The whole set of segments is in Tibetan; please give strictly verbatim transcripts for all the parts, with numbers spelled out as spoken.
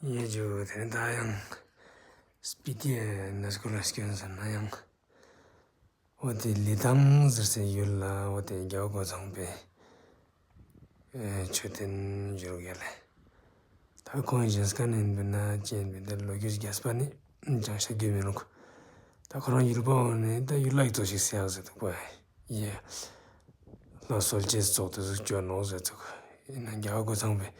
ཡེ་ཇུ་དེ་ནི་ད་ཡང་སྤི་ཏི་ཡུ་ནེ་སི་ཀོ་ལ་སྐྱོན་ཟེར་ན་ཡང་། འོ་དེ་ལི་ཐང་ཟེར་སའི་ཡུལ་ལ་འོ་དེ་རྒྱལ་བ་རྒོད་ཚང་པའི་ཨེ་མཆོད་རྟེན་ཡོད་རེད་ལ། ད་ཁོང་གཞན་སྐད་ནས་འབོད་ན་ཅི་ཡིན་འབོད་ན་ལོ་རྒྱུས་རྒྱས་པ་ནི་ཅང་བཤད་རྒྱུ་མི་རུང་། ད་ཁོ་རང་ཡུལ་པ་འོ་ནི་ད་ཡུལ་ལྷ་ཡི་གཙོ་ཞིག་སེ་ཡག་ཟེར་འདུག་པ། ཡེ། ལྷ་གསོལ་ཇའི་ཚོགས་དེ་ཚོ་སྐྱོན་ནོག་ཟེར་འདུག། ཡིན་ན་རྒྱལ་བ་རྒོད་ཚང་པའི་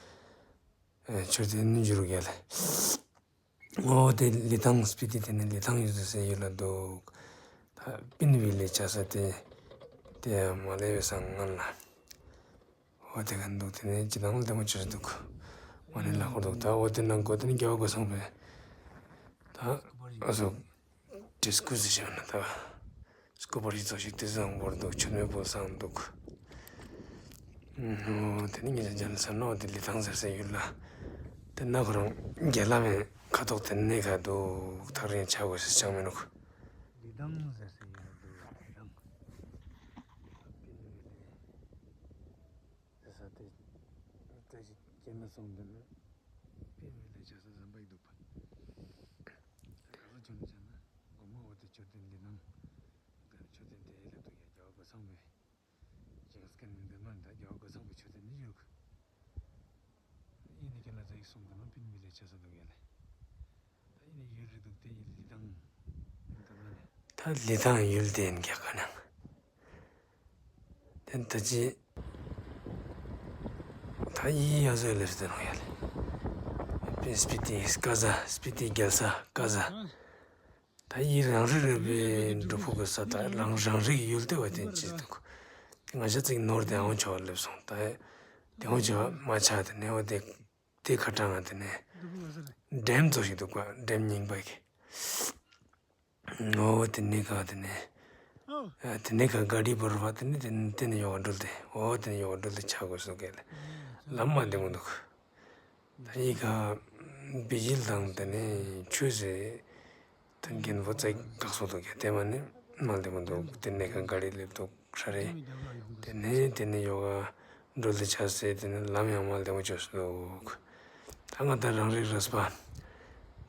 ཨེ་མཆོད་རྟེན་ནི་ཡོད་རེད་ལ། འོ་དེ་ལི་ཐང་སྤི་ཏི་དེ་ནི་ལི་ཐང་ཡུལ་དུ་ཟེར་ཡུལ་ལ་འདུག། ད་པིན་ཝི་ལེ་ཇི་བྱ་ས་དེ་དེ་ཡང་མ་ལེ་བའི་སང་ངན་ལ། འོ་དེ་ག་འདུག། དེ་ནི་ཇི་ལྟར་ལྟད་མོ་བྱེད་འདུག། མ་ནི་ལ་ཁོ་འདུག། ད་འོ་དེ་ནང་གོ་དེ་ནི་རྒྱལ་བ་རྒོད་ཚང་པའི་ད་ཨ་སོ་ཌིས་ཀོ་ཟེར་བྱས་ན་ད། སྐུ་པར་ཞིག་ཚོ་ཞིག་དེ་བཟང་པོར་འདུག། མཆོད་མེ་ཕུལ་སང་འདུག། ཨོ་དེ་ནི་ངས་ཅན་ཅན་ལ་ཟེར་ནོ་དེ་ལི་ཐང་ཟེར་སའི་ཡུལ་ལ། དེ་ན་ཁོ་རང་རྒྱལ་ལ་མེད་ཁ་ཐོག་དེ་ནས་ཁ་འདུག། ཐག་རིང་ཆ་དགོས་ཤེས་ཅང་མི་འདུག། ལི་ཐང་ཟེར་སའི་ཡུལ་ལ་འདུག། ལི་ཐང་། ཟེར་ས་དེ་བཀྲ་ཤིས་སྐྱེ་མེད་གསུང་དོན་ལ་པིན་ཝི་ལེ་ཇི་བྱ་ས་ཟམ་པ་ཡིག་འདུག་པ། ག་ས་བྱུང་ནས་བྱས་ན་དགོང་མོ་འོ་དེ་མཆོད་རྟེན་ལི་ནང་། མཆོད་རྟེན་དེ་ལ་འདུག་ཡ། རྒྱལ་བ་རྒོད་ཚང་པའི་ཇིང་སི་ཁན་མིན་འདི་མ་འདྲ། རྒྱལ་བ་རྒོད་ཚང་པའི་མཆོད་རྟེན་ནི་ཡོད་གི། ཡིན་ནི་ཁྱེད་ལ་ད་ཡིག་གསུང་དུ་ནང་པིན་ཝི་ལེ་ཇི་བྱ་ས་འདུག་ཡ་ལེ། ད་ཡིན་ནི་ཡུལ་རེད་འདུག། དེ་ཡིན་ལི་ཐང་ཡིན་འདུག་ན་ལེ། ད་ལི་ཐང་ཡུལ་དེ་ཡིན་རྒྱ་གར་ནང་། དེ་ད་ཅི། ད་ཡི་ཡ་ཟོས་ལེ་ཟེར་ནོ་ཡ་ལེ། སྤི་ཏི་ཀ་ཟ། སྤི་ཏི་རྒྱལ་ས་ཀ་ཟ། ད་ཡི་རང་རིགས་རེད་པའི་འབྲུ་ཕུག་གི་ས། ད་རང་རང་རིགས་ཡུལ་དེ་བ་དེ་ཅི་འདུག། ང་ཞ་ཚིག་ནོར་དེ་ཨང་ཆོག་ལེབ་སོང་། ད་དེ་ཨང་ཆོག་མ་ཆག་དེ་ནས་འོ་དེ་དེ་ཁ་གྲངས་དེ་ནས་འགྲེམ་ཚོ་ཞིག་འདུག་ག། འགྲེམ་རྙིང་པ་གི། འོ་དེ་ནས་ག་དེ་ནས་དེ་ནས་ག་ག་རི་བོར་བ་དེ་ནས་དེ་ནས་ཡོག་འགྲུལ་དེ། འོ་དེ་ནས་ཡོག་འགྲུལ་དེ་ཆག་དགོས་སོ་གས་ལ་ལམ་མ་བདེ་མོ་འདུག། ད་ཡི་ག་བི་ཇིལ་དང་དེ་ནས་ཆོས་ཟེར། ཐོན་མཁན་བུ་ཚ་བཀག་སོ་འདུག་ཡ། དེ་མ་ནི་མ་བདེ་མོ་འདུག། དེ་ནས་ག་ག་རི་ལེབ་འདུག་ཧྲ་རེ། དེ་ནས་དེ་ནས་ཡོག་ག་འགྲུལ་དེ་ཆག་ཟེར། དེ་ནས་ལམ་ཡང་མ་བདེ་མོ་བྱོས་སོ་འདུག། ད་ང་ད་རང་རིགས་རེས་པ།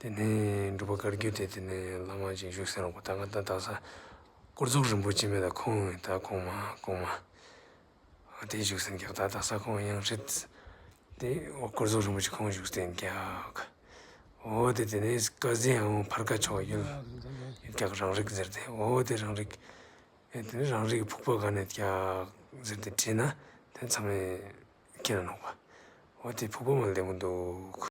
དེ་ནས་འབྲུག་པ་བཀའ་བརྒྱུད་དེ་དེ་ནས་བླ་མ་ཅིག་བཞུགས་ཟེར་རོགས་པ། ད་ང་ད་དག་ས་སྐོར་ཚོགས་རིན་པོ་ཆེ་མེད། ད་ཁོང་ད་གོང་མ་གོང་མ། ཨ་དེ་བཞུགས་ཟིན་ཀྱག། ད་དག་ས་ཁོང་ཡང་རེད། དེ་འོ་སྐོར་ཚོགས་རིན་པོ་ཆེ་ཁོང་བཞུགས་ཟིན་ཀྱག། འོ་དེ་དེ་ནས་ཀ་ཟེ་ཡང་ཕར་ཀ་ཕྱོགས་ཡུལ་ཡུལ་ཀྱག་རང་རིགས་ཟེར་ཏེ། འོ་དེ་རང་རིགས། ཨེ་དེ་ནས་རང་རིགས་ཕུག་པ་ག་ནས་ཀྱག་ཟེར་ཏེ་དྲིས་ན་དེ་ཚང་མས་ཁྱེད་ལ་ནོག་པ། འོ་དེ་ཕུག་པ་མ་ལྡེ་མོ་འདུག།